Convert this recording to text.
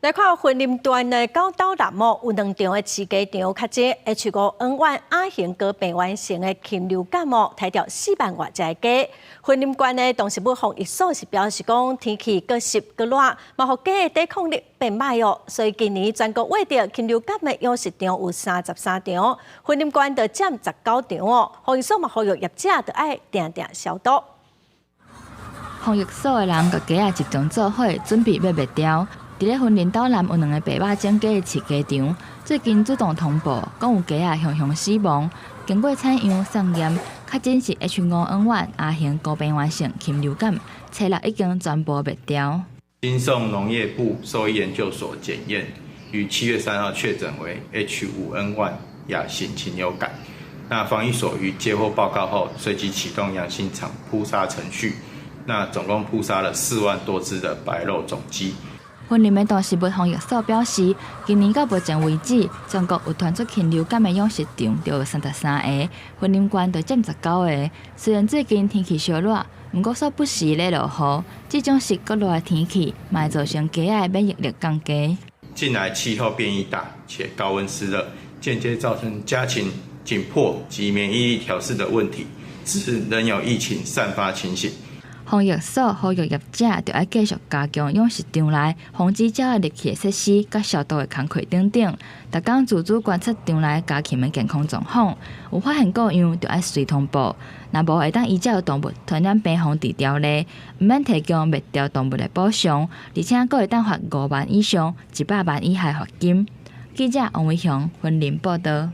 來看雲林縣的九斗南哦，有兩場的飼雞場確診 H5N1 亞型高病原性的禽流感哦，刣掉4萬外隻雞。雲林縣的動植物防疫所是表示講，天氣閣濕閣熱，嘛予雞的抵抗力變䆀哦，所以今年全國挖著禽流感的養殖場有33場，雲林縣就佔19場哦。防疫所嘛呼籲業者著愛定定消毒。防疫所的人共雞仔集中做伙，準備欲滅掉。佇咧雲林斗南有兩个白肉種雞的飼雞場，最近主動通報，講有雞仔雄雄死亡。經過採樣送驗，確診是 H5N1 亞型高病原性禽流感，初六已經全部滅掉。經送農業部獸醫研究所檢驗，於7月3號確診為 H5N1 亞型禽流感。那防疫所於接獲報告後，隨即啟動養禽場撲殺程序。那總共撲殺了4萬多隻的白肉種雞。雲林的動植物防疫所表示，今年到目前為止，全國有傳出禽流感的養殖場就有33个，雲林縣就佔19个。雖然最近天氣燒熱，毋過煞不時咧落雨，這種濕閣熱的天氣，嘛會造成雞仔的免疫力降低。近來氣候變異大，且高溫濕熱，間接造成家禽緊迫及免疫力調適的問題，致仍有疫情散發情形。防疫所呼籲業者，著愛繼續加強養殖場內防止鳥仔入去的設施、佮消毒的工課等等。逐工自主觀察場內家禽的健康狀況，有發現過樣，著愛隨通報。若無會當依照動物傳染病防治條例，毋免提供滅掉動物的補償，而且閣會當罰5萬以上100萬以下罰金。記者王偉雄雲林報導。